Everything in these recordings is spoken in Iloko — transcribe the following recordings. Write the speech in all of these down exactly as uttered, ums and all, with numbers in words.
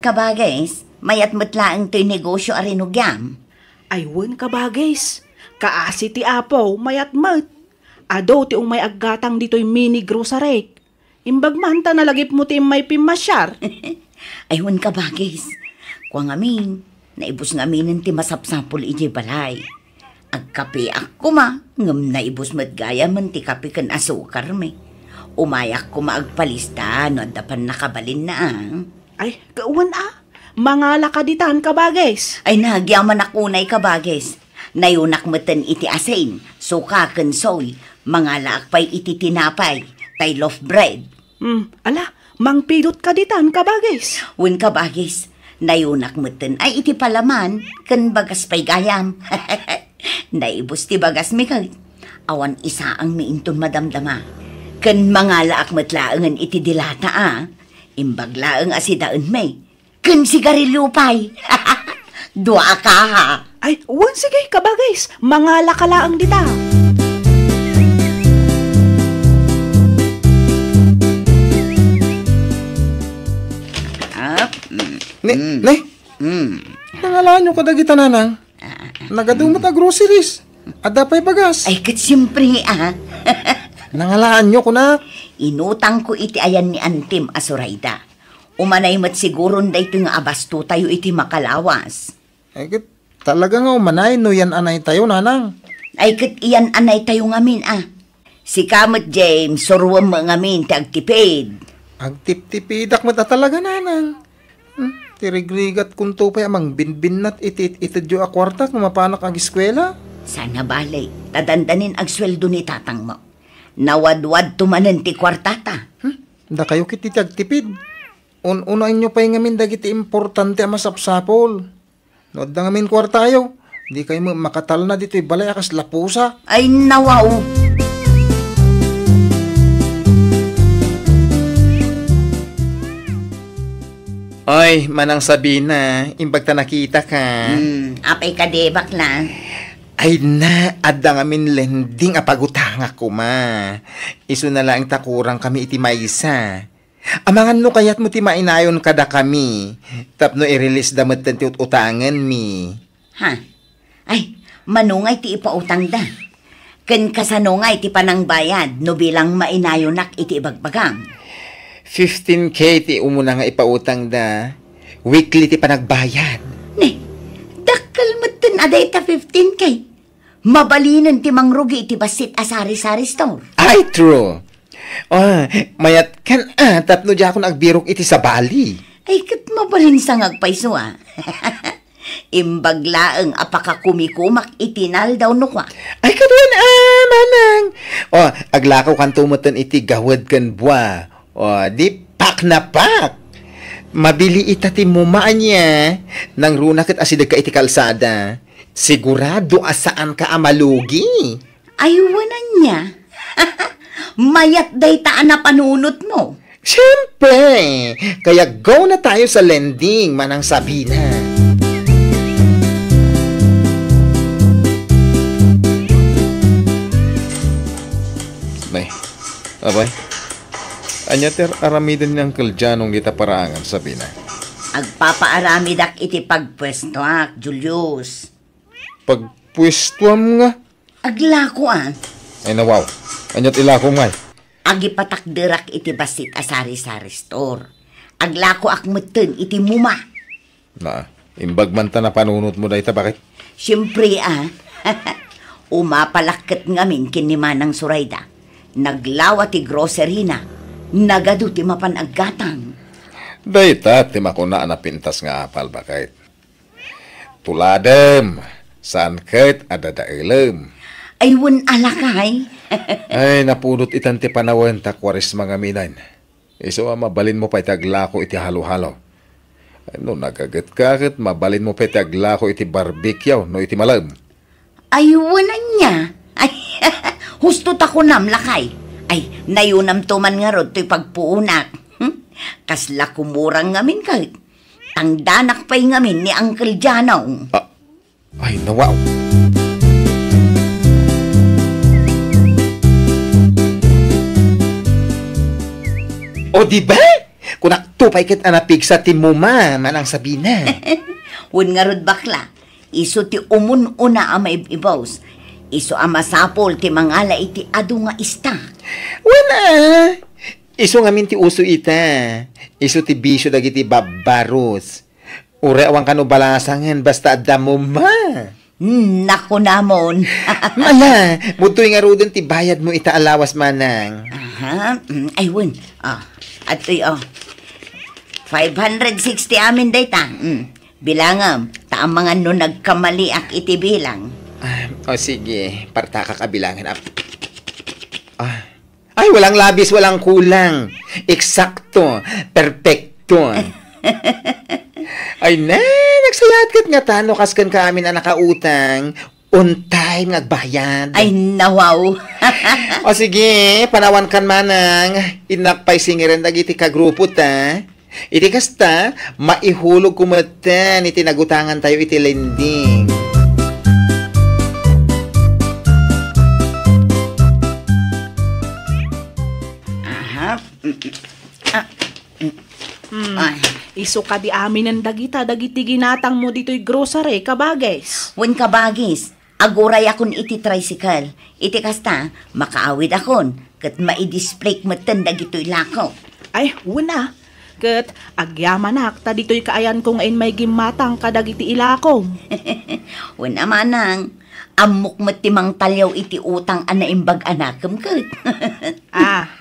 Kabagis, mayat met laeng toy negosyo a rinugiam. Ay wen, kabagis, kaasi ti Apo, mayat met. Adu ti umay aggatang ditoy mini grocery. Imbag man ta nalagipmo ti immay pimmasiar. Ay wen, kabagis. Kua ngamin, naibus ngaminen ti masapsapul idiay balay. Agkapeak koma, ngem naibus met gayamen ti kape ken asukarmi. Umayak koma agpalista no adda pannakabalinna, a. Ay, kawan, a. Mangalaka ditan, kabagis. Ay, nagyamanak unay, kabagis. Nayunak metten iti asin, suka ken soy. Mangalaak pay iti tinapay, tay loaf bread. Hmm, ala, mangpidotka ditan, kabagis. Wen, kabagis, nayunak metten ay iti palaman ken bagas pay gayam. Naibus ti bagasmi ket awan isaangmi inton madamdama. Ken mangalaak met laengen iti dilata, a. Imbag laeng a sidaenmi. Ken sigarilyo pay. Dua a kaha. Ay, wen, sige, kabagis. Mangalaka laeng dita. Ah, mm, Ne, mm, ne? Mm. Nangalaanyo kadagita, nanang? Ah, ah, ah. Nagadu met a groceries. Adda pay bagas. Ay, ket siempre, a. Nangalaanyo, kunak. Inutangko iti ayan ni Antim a Sorayda. Umanay met siguron daytoy nga abastotayo iti makalawas. Ay, ket talaga nga umanay no yan-anaytayo, nanang. Ay, ket yan-anaytayo ngamin, a. Sika met, James, suruem met ngamin ti agtipid. Agtiptipidak met a talaga, nanang. Hmm, ti rigrigatkonto pay a mangbinbinnat iti it-itedyo a kuarta no mapanak ageskuela. Saan a bale, ta dandanin agsueldo ni tatangmo. Nawadwadto manen ti kuartata. Hmm, dakayo ket ti agtipid. Un-unaenyo pay ngamin dagiti importante a masapsapul. No adda ngamin kuartayo, dikay met makatalna ditoy balay a kasla pusa. Ay, nawaw! Ay, Manang Sabina, imbag ta nakitaka. Hmm, apay kadi, bakla? Ay na, adda ngamin lending a pagutangak koma. Isuna laeng ta kurangkami iti maysa. Amangan no kayatmo ti mainayon kadakami, tapno i-release da metten ti ut-utangenmi. Ha? Ay, mano ngay ti ipautangda? Ken kasano ngay ti panangbayad no bilang mainayonak iti ibagbagam? Fifteen K ti umuna nga ipautangda. Weekly ti panagbayad. Ne, dakkel metten a dayta fifteen K. Mabalinen ti mangrugi iti bassit a sari-sari store. Ay, true. Ah, mayat kan, a, tapno diakon agbirok iti sabali. Ay, ket mabalin sa nga agpayso, a. Imbag laeng a pakakumikumak iti naldaw no kua. Ay, kaduan, a, manang. O, aglakaw kanto metten iti gawed ken bua. O, di pak na pak. Mabili ita ti muma ania. Nangruna ket asidegka iti kalsada. Sigurado a saanka a malugi. Ay, wen ania? Mayat dayta a napanunotmo. Siyempre, kaya go na tayo sa lending, Manang Sabina. Nay, abay, ania ti ar-aramiden ni Uncle Janong dita paraangan, Sabina? Agpapaaramidak iti pagpuestoak, Julius. Pagpuestuam nga? Aglako, a. Ay, nawaw. Ania ti ilakom ngay? Agipatakderak iti bassit a sari-sari store. Aglakoak metten iti muma. Na, imbag man ta napanunotmo dayta, baket? Siempre, a. Umapalak ket ngamin ken ni Manang Sorayda. Naglawa ti grocery-na. Nagadu ti mapan aggatang. Dayta ti makuna a napintas nga apal, baket. Tuladem, saan ket a dadaelem. Ay, wen a lakay. Ay, napudot itan ti panawen ta Kuaresma ngamin. Isu a mabalinmo pay ti aglako iti halo-halo. No nagagetka ket mabalinmo pay ti aglako iti barbecue no iti malem. Ay, wen ania? Ay, husto ta kunam, lakay. Ay, nayunamto man ngarud toy pagpuonak. Hmm? Kasla kumurang ngamin ket. Tangdanak pay ngamin ni Uncle Janong. Ah, ay, nawaw. O, di ba? Kunak, Tupay ket a napigsa ti muma, Manang Sabina. Wen ngarud, bakla, isu ti umun-una a maib-ibus. Isu a masapul ti mangala iti adu nga istak. Wen a, isu ngamin ti uso ita. Isu ti bisio dagiti babbaros. Uray awan kano balasangen, basta adda muma. Hmm, nakunamon. Ala, mudtoy ngaruden ti bayadmo ita a lawas, Manang. Aha, mm, ay, wen. Ah, adtoy, oh. Five hundred sixty amin dayta. Mm. Bilangam, ta amangan no nagkamaliak iti bilang. Ah, o sige, partakak a bilangan. Ah, ah. Ay, walang labis, walang kulang. Eksakto, perpekto. Ay, ne, nagsayaat ket ngata no kas kenka amin a nakautang, on time nga agbayad. Ay, nawaw. O sige, panawankan, Manang. Innak pay singirem dagiti kagrupo ta. Iti kasta, maihulogko metten iti nagutangantayo iti lending. Aha. Mm, mm. Ah, mm. Hmm. Ay. Isu kadi aminen dagita dagiti ginatangmo ditoy grocery, kabagis? Wen, kabagis. Agurayakon iti tricycle. Iti kasta, makaawidakon, ket maidisplayk metten dagitoy lakok. Ay, wen a. Ket agyamanak ta ditoy kaayanko nga immay gimmatang kadagiti ilakom. Wen a, Manang, ammok met ti mangtaliaw iti utang a naimbag a nakem ket. Ah,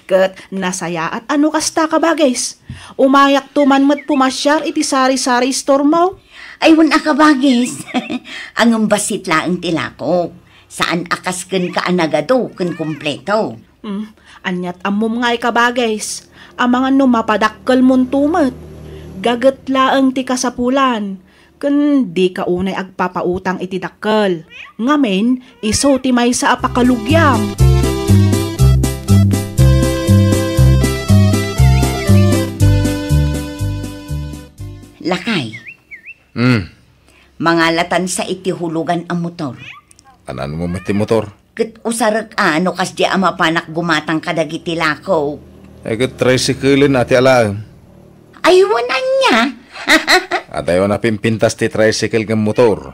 ket nasayaat a no kasta, kabagis. Umayakto man met pumasiar iti sari-sari store mo. Ay, wen a, kabagis. Ngem bassit laeng ti lakok. Saan a kas kenka a nagadu ken kompleto. Hmm, aniat ammom ngay, kabagis? Amangan no mapadakkelmonto met. Gaget laeng ti kasapulan. Ken dika unay agpapautang iti dakkel. Ngamin, isu ti maysa a pakalugiam. Lakay. Hmm. Mangalatansa iti hulugan a motor. Ananmo met ti motor? Ket usarek a no kasdi a mapanak gumatang kadagiti lakok. Ay, ket tricycle-en a ti alaem. Ay, wen ania? Adayo a napimpintas ti tricycle ngem motor.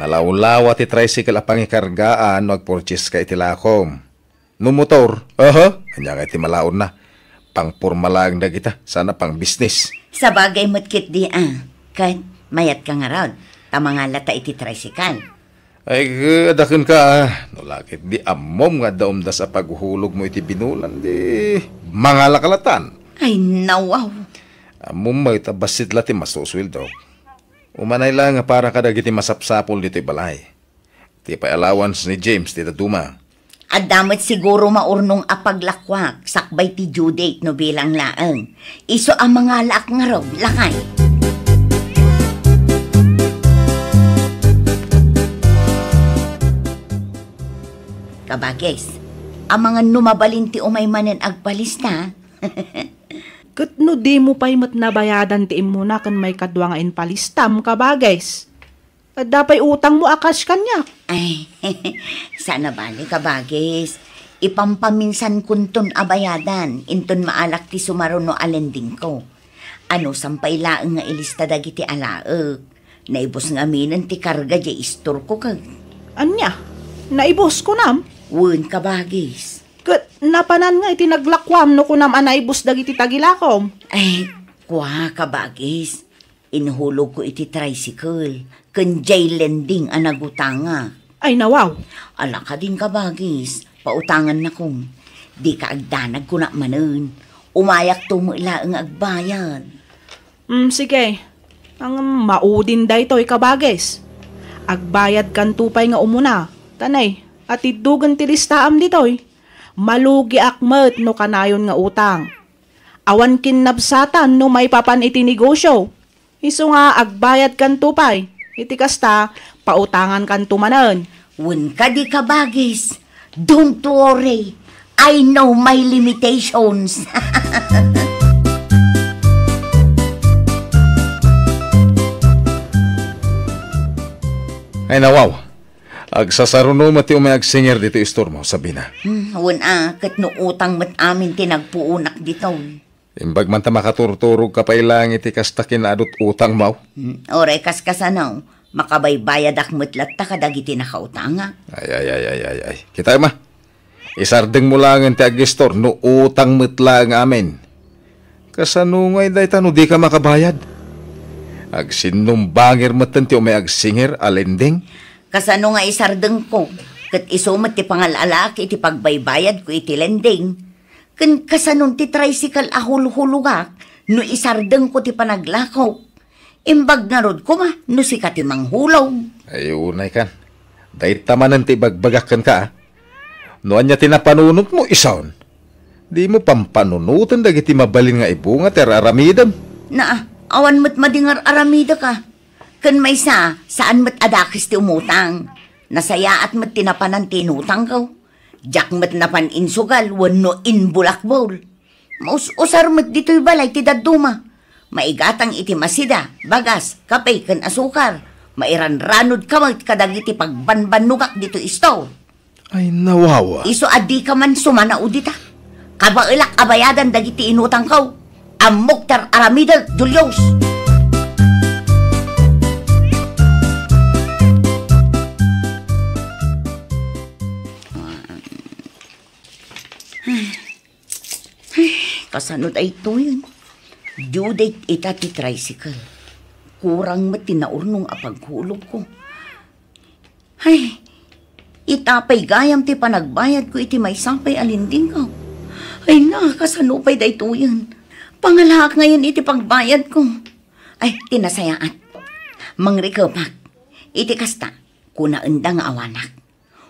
Nalawlawa ti tricycle a pangikargaan no agpurchase ka iti lakom. No motor, aha, ania ngay ti malaonna? Pangporma laeng dagita, saan a pangbisnis. Sabagay met ketdi a, ket mayatka ngarud, ta mangalata iti tricycle. Ay, adda kenka, a. No la ketdi ammom nga adda umdas a paghulogmo iti binulan, di mangalaka latan. Ay, nawaw. Ammom met a bassit la ti masusueldok. Umanay la nga para kadagiti masapsapul ditoy balay. Ti pay allowance ni James ti dadduma. Adda met siguro maurnong a paglakuak sakbay ti due date no bilang laeng. Isu a mangalaak ngarud, lakay. Kabagis, amangan no mabalin ti umay manen agpalista. Ket no dimo pay met nabayadan ti immuna ken maikadua nga impalistam, kabagis? Adda pay utangmo a kas kaniak. Ay, saan a bale, kabagis. Ipampaminsankonton a bayadan, inton maalak ti sumaruno a lendingko. Anusam pay laeng nga ilista dagiti alaek. Naibus ngaminen ti karga diay istorko ket. Ania? Naibus, kunam? Wen, kabagis. Ket napanan nga iti naglakuam no kunam a naibus dagiti tagilakom? Ay, kua, kabagis. Inhulogko iti tricycle, ken diay lending a nagutangak. Ay, nawaw! Ala kadin, kabagis, pautangannakon. Dika agdanag, kunak manen. Umayakto met laeng nga agbayad. Mm, sige. Ngem maudin daytoy, kabagis. Agbayadkanto pay nga umuna. Ta nay, atiddogen ti listaam ditoy. Malugiak met no kanayon nga utang. Awan kinnabsatan no maipapan iti negosyo. Isu nga agbayadkanto pay. Iti kasta, pautangankanto manen. Wen kadi, kabagis, don't worry. I know my limitations. Ay, nawaw. Agsasaruno met ti umay agsingir ditoy istormo, Sabina. Hmm, wen a, ket no utang met amin ti nagpuonak ditoy. Imbag man ta makaturturogka pay laeng iti kasta kinaadut utangmo. Hmm, uray kaskasano, makabaybayadak met latta kadagiti nakautangak. Ay, ay, ay, ay, ay, ay. Kitaem a. Isardengmo laengen ti agistor no utang met laeng amin. Kasano ngay dayta no dika makabayad? Agsinnumbangir metten ti umay agsingir a lending? Kasano nga isardengko? Ket isu met ti pangal-alaak iti pagbaybayadko iti lending. Ken kasanon ti tricycle a hulhulogak no isardengko ti panaglakok? Imbag ngarud koma no sika ti manghulog. Ay, unay kan. Dayta manen ti ibagbagak kenka, a. No ania ti napanunotmo, isun, dimo pampanunoten dagiti mabalin nga ibunga ti ar-aramidem. Naa, awan met madi nga ar-aramidek, a. Ken maysa, saan met a dakes ti umutang. Nasayaat met ti napanan ti inutangko. Diak met napan insugal wenno imbulakbol. Maus-usar met ditoy balay ti dadduma. Maigatang iti masida, bagas, kape, ken asukar. Mairanranodka met kadagiti pagbanbannogak ditoy store. Ay, nawawa. Isu a dika man sumanao dita. Kabaelak a bayadan dagiti inutangko. Ammok ti ar-aramidek, Julius. Kasano daytoyen? Due date ita ti tricycle. Kurang met ti naurnong a paghulogko. Ay, ita pay gayam ti panagbayadko iti maysa pay a lendingko. Ay na, kasano pay daytoyen? Pangalaak ngayen iti pagbayadko. Ay, ti nasayaat. Mangrikepak. Iti kasta, kunaenda nga awanak.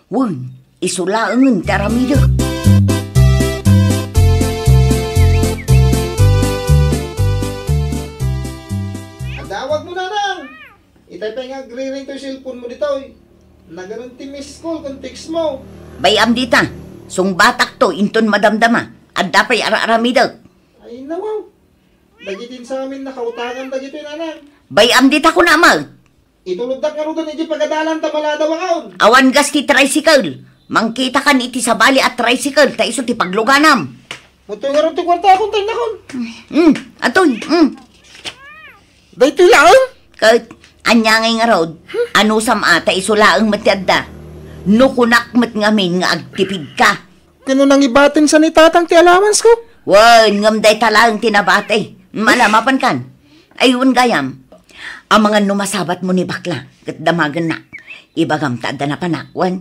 Wen, isu laengen ti aramidek. Adda awagmo, nanang! Itay pay nga agriring toy cellphone mo ditoy. Nagaring ti miss call ken text mo. Bay-am dita. Sungbatakto inton madamdama. Adda pay ar-aramidek. Ay, nawaw. Dagiti insamin nakautangan dagitoy, nanang. Bay-am dita, kuna met. Ituloddak ngaruden iti pagadalan ta maladaw akon. Awan gas ti tricycle. Mangkitakan iti sabali a tricycle ta isu ti pagluganam. Matoy ngarud ti kuarta akon, tayna kon. Hmm, atoy, hmm. Daytoy laeng? Ket, ania ngay ngarud? Anusam a ta isu laeng met ti adda. No kunak met ngamin nga agtipidka. Ken no nangibatinsa ni tatang ti allowance ko? Wen, ngem dayta laeng ti nabati. Mala, mapankan. Ay, wen gayam. Amangan no masabatmo ni bakla, ket damagennak. Ibagam ta adda napanak, wen.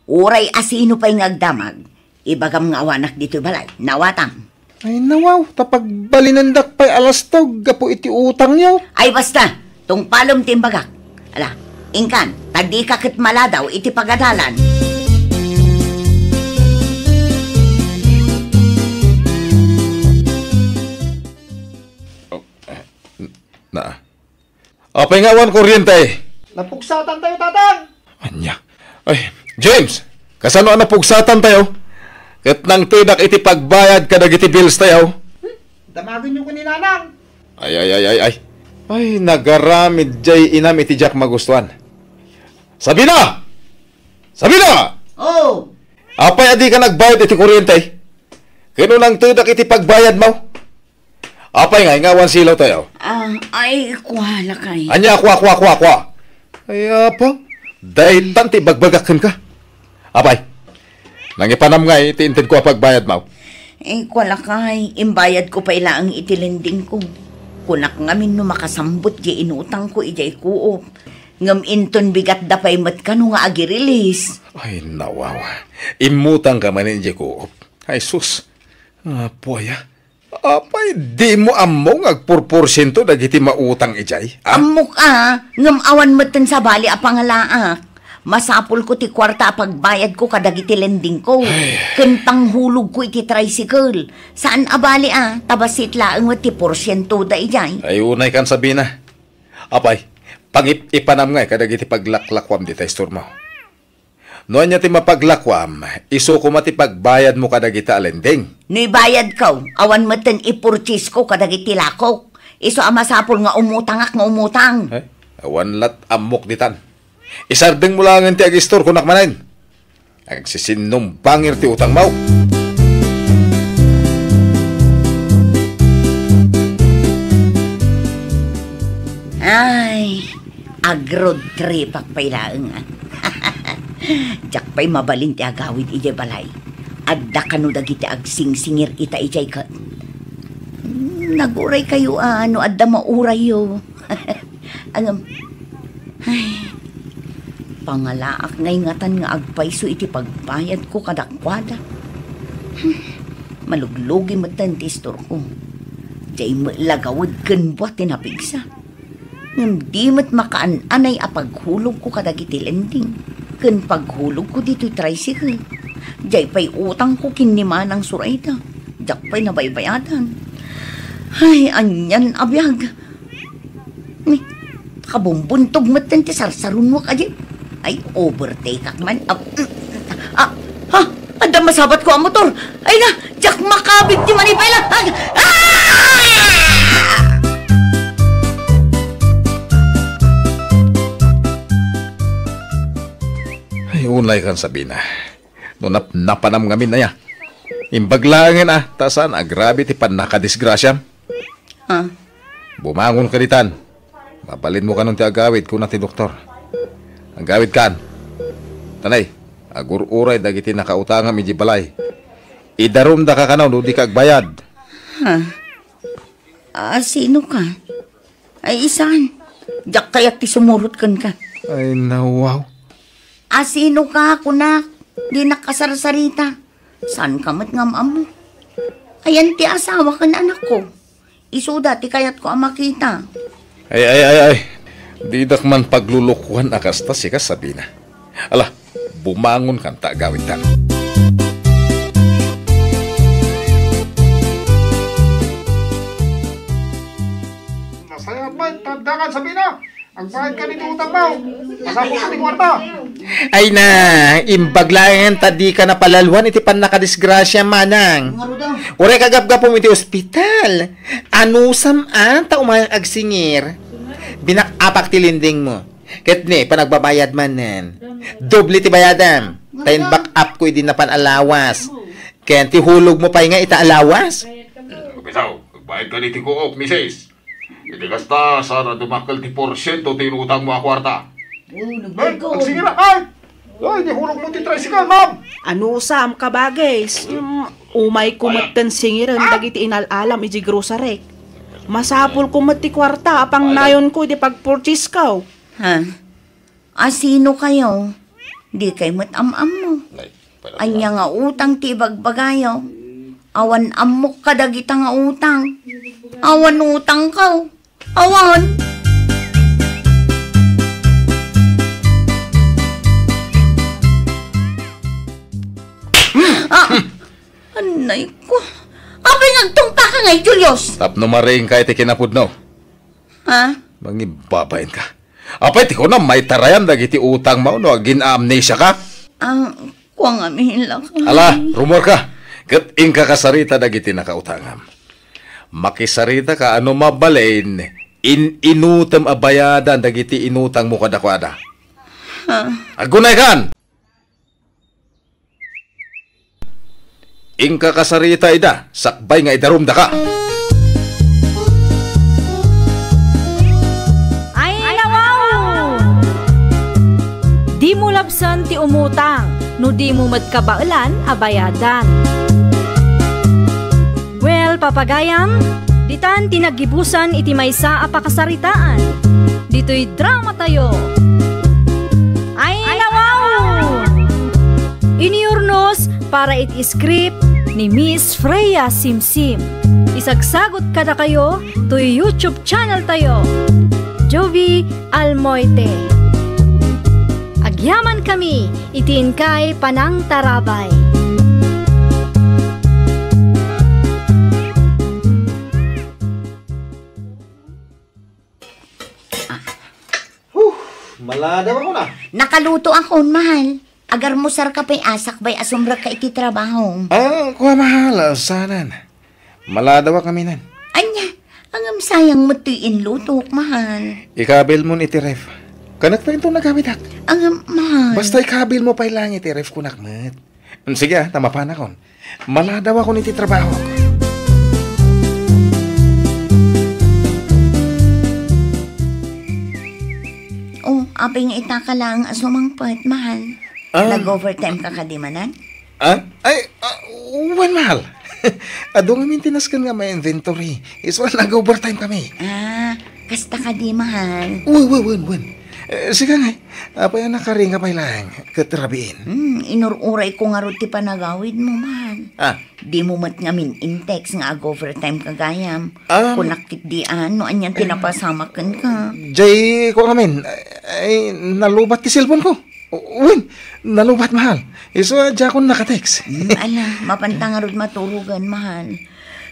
Uray asino pay nga agdamag, ibagam nga awanak ditoy balay. Nawatam. Ay, nawaw, ta pagbalinendak pay a lastog gapu iti utangyo. Ay, basta. Tungpalem ti imbagak. Ala, inkan, ta dika ket maladaw iti pagadalan. Oh, eh, n-, na. Apay nga awan kuryente? Napugsatantayo, Tatang! Ania? Ay, James, kasano a napugsatantayo? Ket nangtedak iti pagbayad kadagiti bills tayo. Hmm? Damagenyo ko ni Nanang. Ay, ay, ay, ay, ay. Ay, nagaramid jay inam iti diak magustuan. Sabina! Sabina! Oh! Apay a dika nagbayad iti kuryente? Ket no nangtedak iti pagbayadmo? Apay nga, nga awan silaw tayo? Ah, ay, kua, lakay. Ania, kua, kua, kua, kua? Ay, apang, daytan ti ibagbagak kenka. Apay, nangipanam ngay ti intedko a pagbayadmo? Eh, kua, lakay, imbayadko pay laeng iti lendingko. Kunak ngamin no makasambut ti inutangko idiay Coop. Ngem inton bigatda pay met kano nga agirilis. Ay, nawawa. Immutangka manen idiay Coop. Ay, sus. Apo aya. Apay, dimo ammo nga agpurporsiento dagiti mautang idiay, a? Ammok a, ngem awan metten sabali a pangalaak. Masapulko ti kuarta a pagbayadko kadagiti lendingko, ay, ken panghulogko iti tricycle. Saan a bali a, ta bassit laeng met ti porsientoda idiay. Ay, unay kan, Sabina. Apay, pangip-ipanam ngay kadagiti paglaklakuam dita istormo. No ania ti mapaglakuam, isu koma ti pagbayadmo kadagita a lending. No ibayadko, awan metten ipurchasesko kadagiti lakok. Isu a masapul nga umutangak nga umutang. Ay, awan lat ammok ditan. Isardengmo laengen ti agistor, kunak manen. Agsisinnumbangir ti utangmo. Ay, ag-road tripak pay laeng, a. Diak pay mabalin ti agawid idiay balay. Adda kano dagiti agsingsingir ita idiay ket. Naguray kayo, a, no adda maurayyo. Ngem, ay, pangalaak nga ingatan nga agpayso iti pagbayadko kadakuada. Hmm, maluglugi metten ti istorko. Diay met la gawed ken buat ti napigsa. Ngem di met makaan-anay a paghulogko kadagiti lending ken paghulogko ditoy tricycle. Diay pay utangko ken ni Manang Sorayda. Diak pay nabaybayadan. Ay, anian a biag. Ni, kabumbuntog metten ti sarsarunoak a jeep. Ay, overtake ak man. Ah, mm, ah, ha? Adda masabatko a motor. Ay na, diak makabig ti manibela. Ah! Ah! Ay, unay kan, Sabina. No nap-, napanam ngamin aya. Imbag laengen a, ta saan agrabi ti pannakadisgrasiam. Ah. Bumangon ka ditan. Mabalinmo kanon ti agawid, kuna ti doktor. Agawid kan. Tanay, agur-uray dagiti nakautangam idiay balay. Idarumda ka kano no di ka agbayad. Ha? A, sino ka? Ay, isan. Diak kayat ti sumurot kenka. Ay, nawaw. A, sino ka, kunak? Dinak kasarsarita. Saan ka met nga am-ammo? Ayan ti asawa ken anakko. Isuda ti kayatko a makita. Ay, ay, ay, ay. Didak man paglulukuan a kasta, sika, Sabina. Ala, bumangon kan ta agawidtan. Nasaya met, tanda kan, Sabina. Agbayad ka ditoy utang mo. Masapul ka ti kuwarta. Ay na, imbag laeng ta di ka napalaluan iti pannakadisgrasia, manang. Ngarud, a. Uray ka gapgapum iti ospital. Anusam a, ta umayak agsingir. Binak-apak ti lending mo. Ket ni, panagbabayad manen. Doble ti bayadam. Ta in-back up ko idi napan a lawas. Ken ti hulog mo pay nga ita a lawas. Bitaw, agbayad ka ditoy kuok, misis. Iti kasta, saan a dumakkel ti porsiento ti inutang mo a kuarta. Oh, nagbayad ka. Ay, agsingir, ay! Ay, di hulog mo ti tricycle, ma'am! Anusam, kabagis. Mm, umay ko metten singiren dagiti inal-alam iti grocery. Masapul ko met ti kuarta a pangnayonko iti pagpurchase ko. Ha? A, sino kayo? Di kay met am-ammo. Ay, pala. Ania nga utang ti ibagbagayo? Awan ammok kadagita nga utang. Awan utangko. Awan. Ah, anay ko. Apay nga agtungpaka ngay, Julius? Tapno maring ka iti kinapudno. Ha? Mangibabain ka. Apay, ti kunam, maitarayan dagiti utang mo no agin-amnesia ka? Ang kuang amin lang. Ala, rumor ka. Ket inka kasarita dagiti nakautangam. Makisarita ka ano mabalin in-inutem a bayadan dagiti inutang mo kadakuada. Ha? Agunay kan! Inka kasarita ida, sakbay nga idarumdaka. Ay, nawaw! Dimo labsen ti umutang no dimo met kabaelan a bayadan. Well, papagayam, ditan ti naggibusan iti maysa a pakasaritaan. Ditoy drama tayo. Ay, nawaw! Inurnos para iti script ni Miss Freya Simsim. Isagsagot kadakayo toy YouTube channel tayo, Jovi Almoite. Agyaman kami iti inkay panangtarabay. Huh, maladaw ako na. Nakaluto akon, mahal. Agarmusar ka pay a sakbay a sumrekka iti trabaho. Ah, kua, mahal, saanen. Maladaw a kaminan. Ania, ngem sayang met toy inlutok, mahal. Ikabil mon iti ref. Kanak pay inton nagawidak. Ngem, mahal. Basta ikabil mo pay lang iti ref, kunak met. Sige, ah, ta mapanakon. Maladaw akon iti trabaho. Apay nga ita ka laeng a sumangpet, mahal? Ah. Nag-overtime ka kadi manen? Ah? Ay, ah, wen, mahal. Adu ngamin ti nasken nga ma-inventory. Isu a nag-overtime kami. Ah, kasta kadi, mahal? Wen, wen, wen, wen. Eh, sika ngay, apay a nakaringa pay laeng, ket rabiin. Hmm, inur-urayko ngarud ti panagawidmo, mahal. Ah. Dimo met ngamin in-text nga ag-overtime ka gayam. Ah. Kunak ketdi a, no anian ti napasamak kenka. Jay, kua ngamin, ay, nalubat ti cellphone ko. Wen, nalubat, mahal. Isu a diakon naka-text. Hmm, ala, mapanta ngarud maturogen, mahal.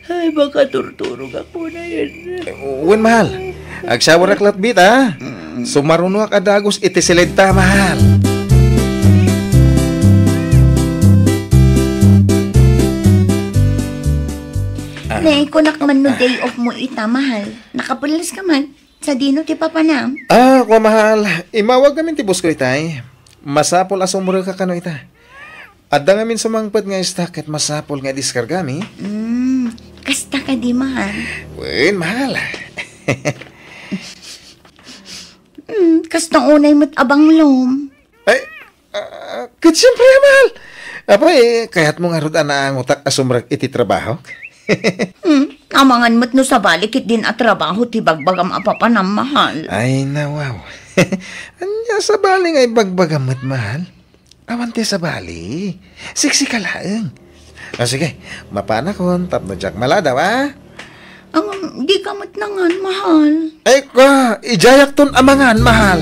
Ay, makaturturog ako na yan. Wen, mahal. Agshawarak latbit, ha? Mm. Sumarunoak a dagus iti siledta, mahal. Ah. Ne, kunak man no day off mo ita, mahal. Nakapulas ka man. Sadino ti papanam? Ah, kua, mahal. Imawag ngamin ti boss ko itay. Masapul a sumrek ka kano ita. Adda ngamin sumangpet nga stock ket masapul nga idiskargami. Mm, kasta kadi, mahal? Wen, mahal. Mm, kasta unay met a banglom. Ay, ah, ket siempre, mahal. Apay, kayatmo ngarud a naangotak a sumrek iti trabahok? Hmm, amangan met no sabali ketdin a trabaho ti bagbagam a papanam, mahal. Ay, nawaw. Ania sabali nga ibagbagam met, mahal? Awan ti sabali. Siksi ka laeng. O, sige, mapanakon tapno diak maladaw, a? Ang, di ka met nangan, mahal. Ay, ka, idiayakton amangan, mahal.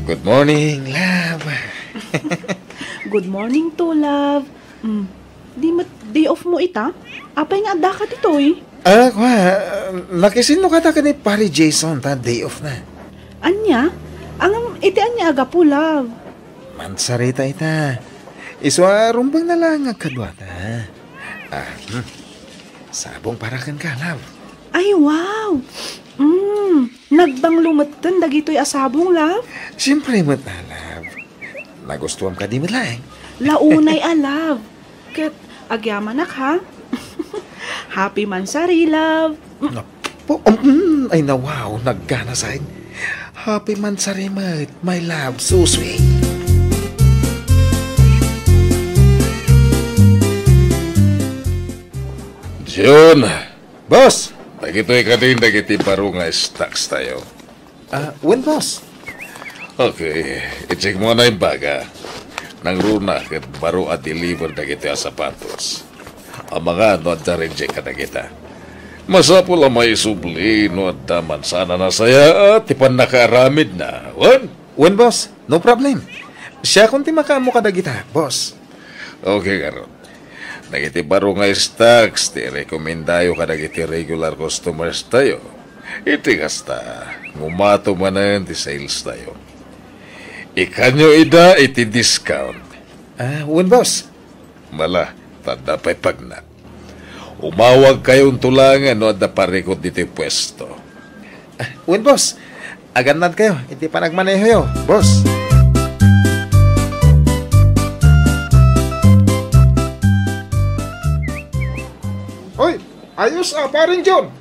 Good morning, love. Good morning too, love. Mm, di met day off mo ita? Apay nga addaka ditoy? Ah, kua, nakisinno kata ken ni Pare Jason ta day off na. Ania? Ngem iti ania a gapu, love? Mansarita ita. Isu a rumbeng na laeng nga agkaduata. Ah, hmm. Sabong para kenka, love. Ay, wow! Mm, nagbanglo metten dagitoy a sabong, love? Siyempre met, ah, love. Nagustuam kadi met laeng. Launay a love. Ket agyamanak, ha? Happy mansari, love. Napo, um, mm, ay, nawaw, naggana sa'y. Happy mansari met, my love, so sweet. Jun, boss, dagitoy kadin dagiti baro nga stocks tayo. Ah, wen, boss. Okay, i-check mo na imbaga. Nangruna ket baro a deliver dagiti a sapatos. Amangan no adda reject kadagita. Masapul a maisubli no adda man sana nasayaat ti pannakaaramidna. Wen? Wen, boss. No problem. Siakon ti makaammo kadagita, boss. Okay, garot. Dagiti baro nga stocks ti rekomendayo kadagiti regular customers tayo. Iti kasta, ngumato manen ti sales tayo. Ikanyo ida iti discount. Ah, wen, boss. Mala, tadda pay pagna. Umawag kayonto laeng no adda parikut ditoy puesto. Ah, wen, boss. Agannad kayo iti panagmanehoyo, boss. Oy, ayos a, Paring John.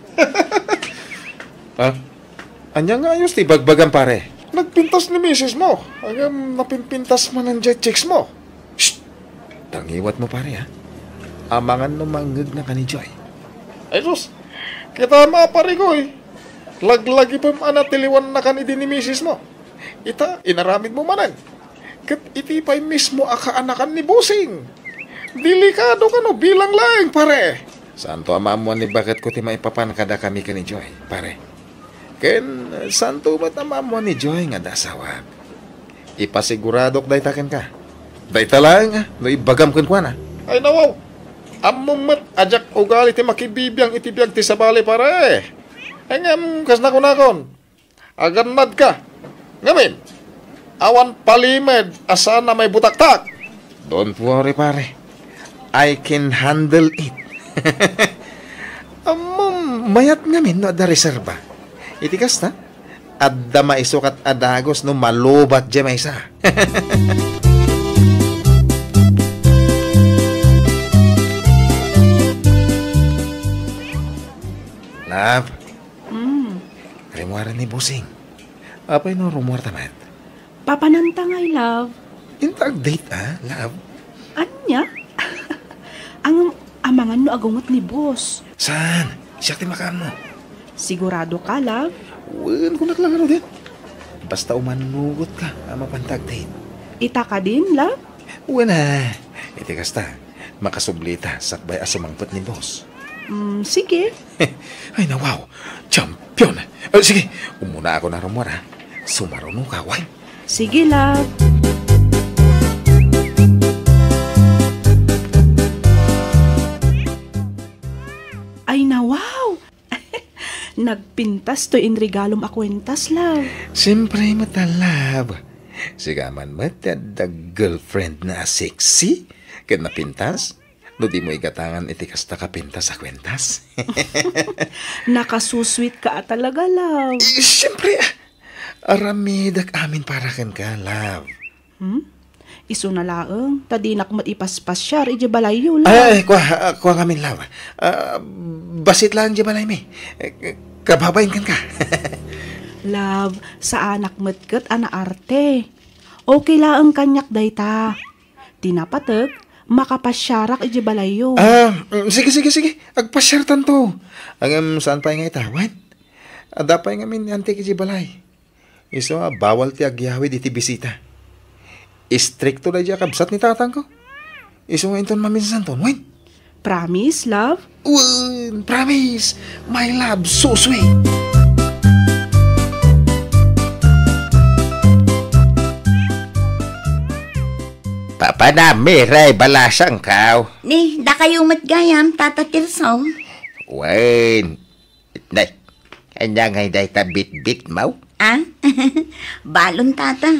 Ha? Ania nga ayos ti bagbagam, pare? Nagpintas ni misis mo. Ngem napimpintas manen diay chicks mo. Shh! Tangiwat mo, pare, ha? Amangan no mangngegna ka ni Joy. Ay, sus! Kita ma, pare ko, eh. Laglagipem a natiliwannakan idi ni misis mo. Ita, inaramid mo manen. Ket iti pay mismo a kaanakan ni Bossing. Delikado kano bilang laeng, pare. Saanto a maammuan ni baketko ti maipapan kadakami ken ni Joy, pare. Ken, eh, saanto met a maammuan ni Joy nga adda asawak. Ipasiguradok dayta kenka. Dayta laeng, ah, no ibagam kenkuana. Ay, nawaw. Ammom met a diak ugali ti makibibiang iti biag ti sabali, pare. Ngem, kas nakunakon, agannadka. Ngamin, awan palimed a saan a maibutaktak. Don't worry, pare. I can handle it. Ammom, mayat ngamin no adda reserba. Iti kasta, adda maisukat a dagus no malubat diay maysa. Ap, Mm. Rimmuaren ni Bossing. Apay no rummuarta met? Papananta ngay, love. Inta ag-date, ah, love? Ania? Ang amangan no agunget ni boss. Saan? Siak ti makaammo. Sigurado ka, love? Wen, kunak lang, ano din? Basta umanugot ka, a, mapanta ag-date. Ita kadin, love? Wen, ah. Iti kasta, makasubli ita sakbay a sumangpet ni boss. Mm, sige. Ay, nawaw. Champion. Eh, sige, umuna ako na rummuar, ah. Sumaruno ka, wine. Sige, love. Ay, nawaw. Nagpintas toy inregalom a kuentas, love. Siyempre, met a, love. Sika man met ti adda girlfriend na a sexy ket napintas. No dimo igatangan iti kasta ka pintas a kuentas. Nakasusweet ka a talaga, love. Eh, siyempre, ah, aramidek amin para kenka, love. Hmm? Isuna laeng, ta dinak met ipaspasiar idiay balayyo, love. Ay, kua, ah, kua ngamin, love. Ah, bassit laeng idiay balaymi. Eh, kababain kenka. Love, saanak met ket a naarte. Okay laeng kaniak dayta. Ti napatek, makapasiarak idiay balayyo. Ah, mm, sige, sige, sige. Agpasiartanto. Ngem saan pay nga ita, wen? Adda pay ngamin ni antik idiay balay. Isu a bawal ti agyawid iti bisita. Istrikto daydiay a kabsat ni tatangko. Isu nga inton maminsanton, wen? Promise, love? Wen, promise. My love, so sweet. Papanami, ray, balasangko. Ni, dakayo met gayam, Tata Tirso. Wen, Nay, ania ngay dayta bitbitmo? Ah? Balon, Tata.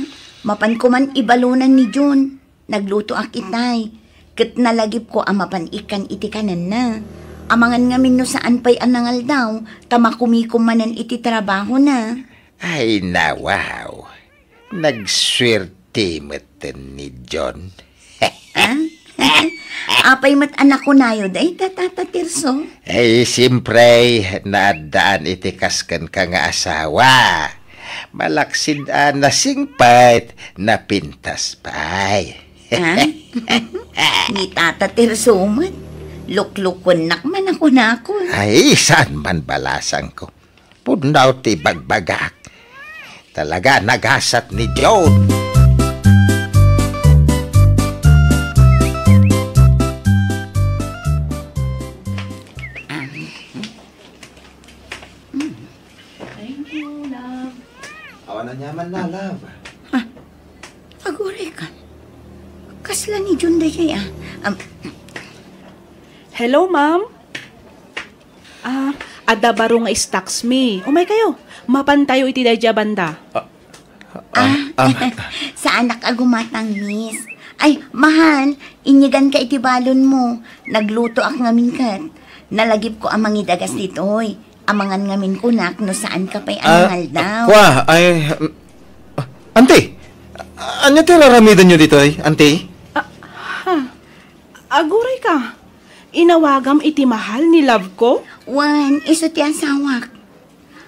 Mapanko man ibalunan ni Jun. Naglutoak itay. Ket nalagipko a mapan ikkan iti kanenna. Amangan ngamin no saan pay a nangaldaw, ta makumikom manen iti trabahona. Ay, nawaw. Nagsuerte metten ni John. Ah? Apay met a nakunayo dayta, Tata Tirso? Ay, siyempre, naaddaan iti kas kenka nga asawa. Malaksid a nasingpet, napintas pay. Ah? Ni Tata Tirso met, luklukuennak man a kunakon. Ay, saan man balasangko. Pudno ti bagbagak. Talaga, nagasat ni John. Thank you, love. Awan aniamanna, love. Ah, aguray ka. Kasla ni John daydiay, ah. Um, Hello, ma'am. Ah, adda baro nga stocks mi. Umaykayo. Mapantayo iti daydiay a banda. Ah, ah, ah, ah. Saanak a gumatang, miss. Ay, mahal, inyiganka iti balonmo. Naglutoak ngamin ket. Nalagipko a mangidagas ditoy. Amangan ngamin kunak no saanka pay a nangaldaw. Ah, kua, ay, mm, ah, auntie, ania ti ar-aramidenyo ditoy, auntie? Ah, ha? Aguray ka. Inawagam iti mahal ni love ko? Wen, isu ti asawak.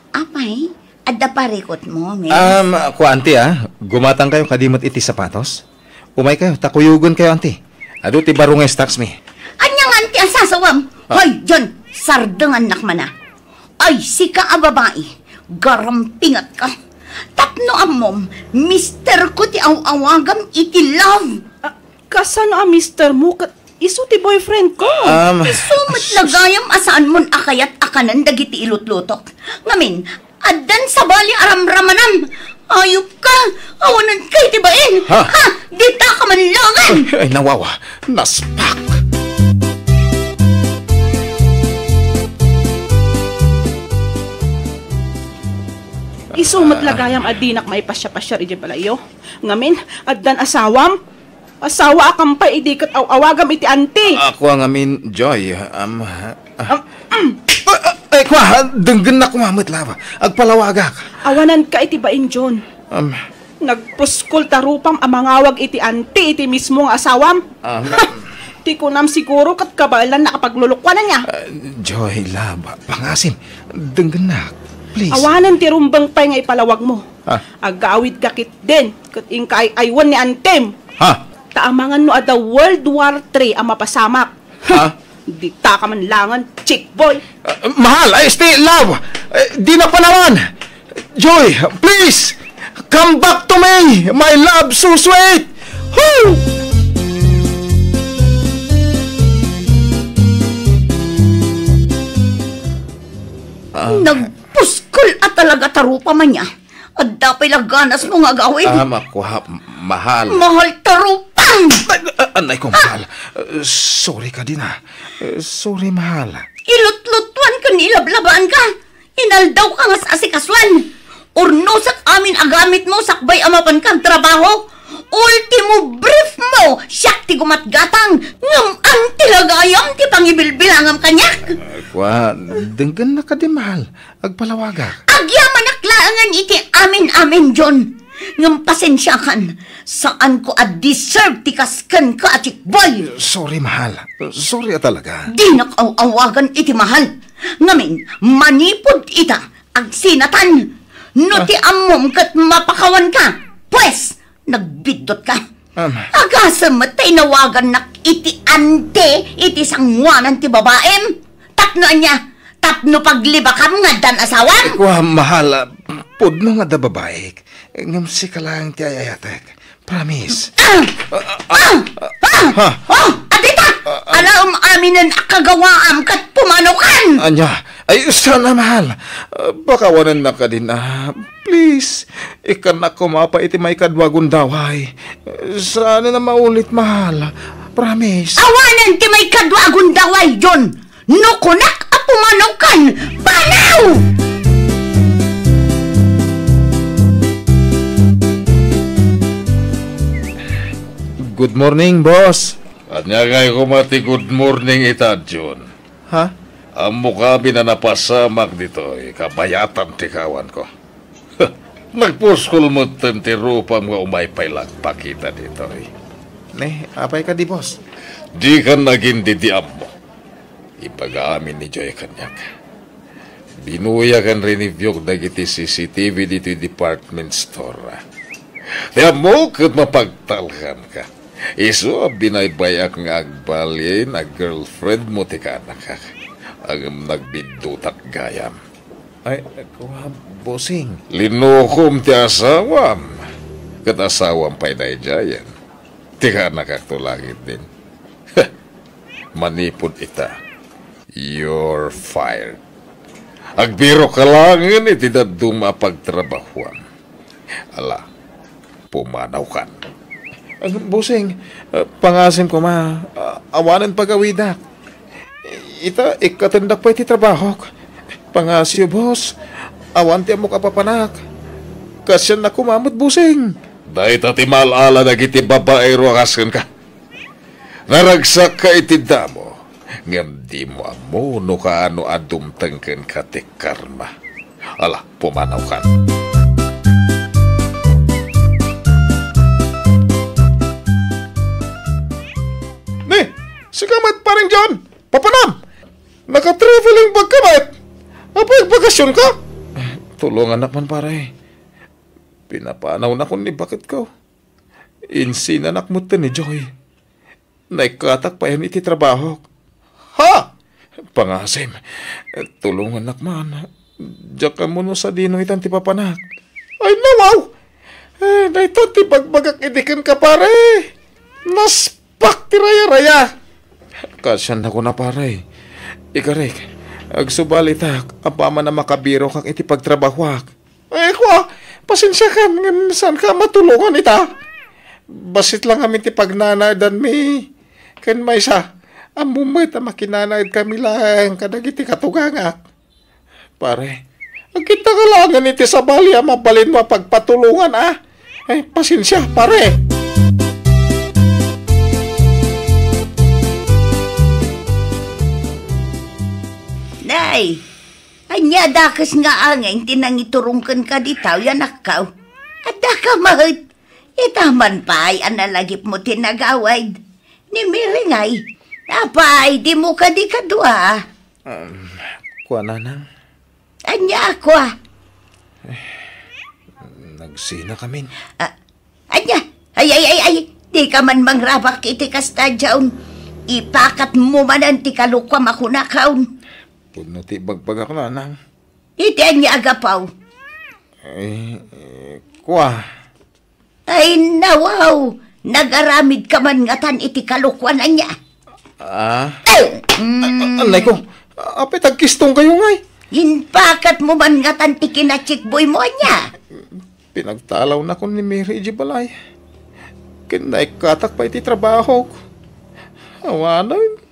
Apay, adda parikutmo, miss? Um, kua, auntie, ah. Gumatangkayo kadi met iti sapatos. Umaykayo, ta kuyogenkayo, auntie. Adu ti baro nga stocks mi. Ania nga, auntie, a sasawam? Ah. Hoy, John, sardengannak man a. Ay, sika a babai, garampingatka. Tapno ammom, mister ko ti aw-awagam iti love. Ah, kasano a mister mo ket isu ti boyfriend ko? Um, Isu met la gayam a saanmon a kayat a kanen dagiti ilutlutok. Ngamin, addan sabali a ramramanam. Ayupka, awananka iti bain. Ha? Ha? Dita ka man laengen. Ay, ay, nawawa. Naspak. Isu met la gayam a dinak maipasiapasiar idiay balayyo. Ngamin, addan asawam. Asawaakam pay idi ket aw-awagam iti auntie. Ako ngamin, Joy, um, ah. Um, mm. Ah, ah, ay, kua, denggennak koma met la. Agpalawagak. Awananka iti bain, John. Um. Nagpuskol ta rupam a mangawag iti auntie iti mismo nga asawam. Ah. Ha! Ti kunam siguro ket kabaelan nakapaglulukuan ania. Ah, Joy, love, pangasim, denggennak, please. Awanen ti rumbeng pay nga ipalawagmo. Ah. Agawidka ketdin, ket inka ay-aywan ni Antem. Ha? Ta amangan no adda World War Three a mapasamak. Ha? Dita ka man langen, chick boy. Ah, mahal, ay, stay, love. Eh, di na panawan. Joy, please, come back to me, my love so sweet. Woo! Ah. Nagpuskol a talaga ta rupa man niya. Adda pay la ganasmo nga agawid. Ah, makua, mahal. Mahal ta rupam! Ay, ah, anay ko, mahal. Ah, sorry kadi na. Eh, sorry, mahal. Ilutlutuan ken ilablabaan ka. Inaldaw ka nga asikasuan. Urnosak amin a gamitmo sakbay a mapanka agtrabaho. Ultimo brief mo, siak ti gumatgatang, ngem anti la gayam ti pangibilbilangam kaniak. Ah, kua, denggennak kadi, mahal. Agpalawagak. Agyamanak laengen iti amin-amin, John. Ngem pasensiakan, saanko a deserve ti kas kenka a chick boy. Sorry, mahal. Sorry a talaga. Dinak aw-awagan iti mahal. Ngamin, manipud ita, agsinatan. No Ah. ti ammom ket mapakawanka, pues, nagbiddut ka. Um. Agasem met ta inawagannak iti ante iti sangoanan ti babaem. Tapno ania? Tapno paglibakam nga addan asawam? Kua, mahal, ah, pudno nga adda babaek. Ngem sika laeng ti ay-ayatek. Promise. Ah! Ah! Ah! Ha? Oh! Adita! Ah, ah. Alaem aminen a kagawaam ket pumanawkan! Ania? Ay, sana, mahal. Ah, pakawanennak kadin, ah. Please, ikkannak koma pay iti maikadua a gundaway. Saan a maulit, mahal. Promise. Awanen ti maikadua a gundaway, John. No kunak a pumanawkan, panaw! Good morning, boss. Ania ngay koma ti good morning ita, John? Ha? Ammok amin a napasamak ditoy, kabayatan ti kawanko. Nagpuskol metten ti rupam nga umay pay la agpakita ditoy. Ne, apay kadi, boss? Dikan agin-ammo. Ibaga amin ni Joy kaniak. Binuyak ken riniviewk dagiti C C T V ditoy department store. Ti ammok ket mapagtalkanka. Isu a binaybay-ak nga agbalin a girlfriend mo ti kaanakak. Ngem nagbiddutak gayam. Ay, kua, bossing. Linukom ti asawam. Ket asawam pay daydiayen. Ti kaanakakto langit din. Manipud ita, you're fired. Agbirok ka laengen iti dadduma a pagtrabahoam. Ala, pumanawkan. Ah, bossing, ah, pangasim koma, ah, awanen pagawidak. Ita, ikkatendak pay ti trabahok. Pangasyo, boss. Awan ti ammok a papanak. Kasiannak koma met, bossing. Dayta ti maal-ala dagiti babaero a kas kenka. Naragsakka iti damo, ngem dimo ammo no kaano a dumteng kenka ti karma. Ala, pumanawkan. Ni, sika met, Pareng John, papanam! Naka-traveling bag ka met? Apay, agbakasyon ka? Tulongannak man, pare. Pinapanawnak ni baketko. Insinanak metten ni Joy. Naikkatak payen iti trabahok. Ha? Pangasim, tulongannak man. Diak ammo no sadino itan ti papanak. Ay, nawaw! Eh, dayta ti bagbagak idi kenka, pare. Naspak ti raya-raya. Kasian a kuna, pare. Ikarik, agsubalitak apaman a makabirokak iti pagtrabahoak. Eh, kua, pasensiakan ngem saanka a matulongan ita. Bassit la ngamin ti pagnanaedanmi. Ken maysa, ammom met a makinanaedkami laeng kadagiti katugangak. Pare, agkittaka laengen iti sabali a mabalinmo a pagpatulongan, a? Ay, pasensia, pare. Nay, ania dakes nga angin ti nangiturong kenka dita, anakko? Addaka met. Ita man pay a nalagipmo ti nagawid. Ni Mary ngay, Apay, dimo kadi kadua? Um, kua, Nanang. Ania a kua? Nagsinakamin. Ah, ania? Ay, ay, ay, ay, di ka man mangrabak iti kasta, John. Ipakatmo manen ti kalukuam a kunakon. Pudno ti ibagbagak, Nanang. Iti ania a gapu? Eh, eh, kua. Ay, nawaw! Nagaramid ka man ngatan iti kalukuan, ania? Ah? Eh, mm. Anay ko, apay tagkistong kayo ngay? Impakatmo man ngatan ti kinachikboy mo, ania? Pinagtalawnakon ni Mary iti balay. Ken naikkatak pay iti trabahok. Awanen,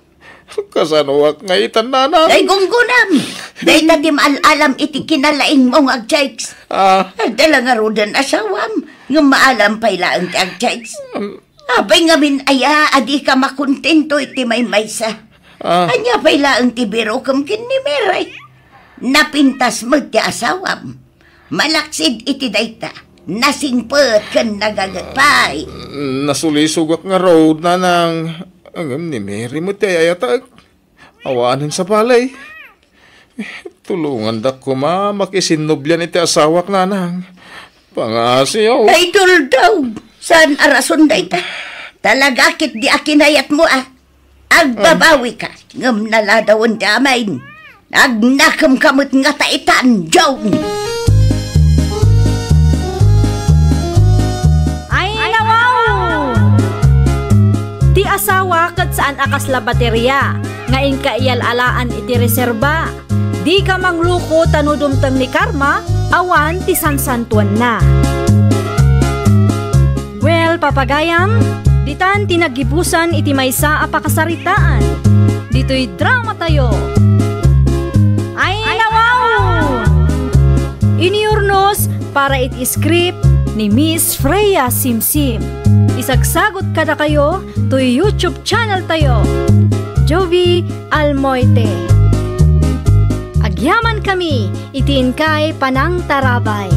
kasanoak nga itan, Nanang? Ay, gunggonam! Dayta ti maal-alam iti kinalaingmo nga agchicks. Ah. Adda la ngaruden asawam, ngem maalam pay laeng ti agchicks. Um. Apay ngamin aya a di ka makontento iti maymaysa? Ah. Ania pay laeng ti birokem ken ni Mary? Napintas met ti asawam. Malaksid iti dayta, nasingpet ken nagaget pay. Nasulisogak ngarud, Nanang. Ngem ni Mary met ti ay-ayatek. Awanen sabali. Tulongandak koma makisinnublian iti asawak, Nanang. Pangasiw. Ay, Duldaw! Saan a rason dayta? Talaga ketdi a kinayatmo, a? Agbabawika, ngem naladawen ti amin. Agnakemka met ngata itan, John. Ay, nawaw! Ti asawa ket saan a kasla bateria nga inka iyal-alaan iti reserba. Dika mangluko ta no dumteng ni karma, awan ti sansantuanna. Well, papagayam, ditan ti naggibusan iti maysa a pakasaritaan. Ditoy dramatayo. Ay, nawaw! Iniurnos para iti script ni Miss Freya Simsim. Isagsagot kadakayo toy YouTube channel tayo, Jovi Almoite. Agyaman kami iti inkay panangtarabay.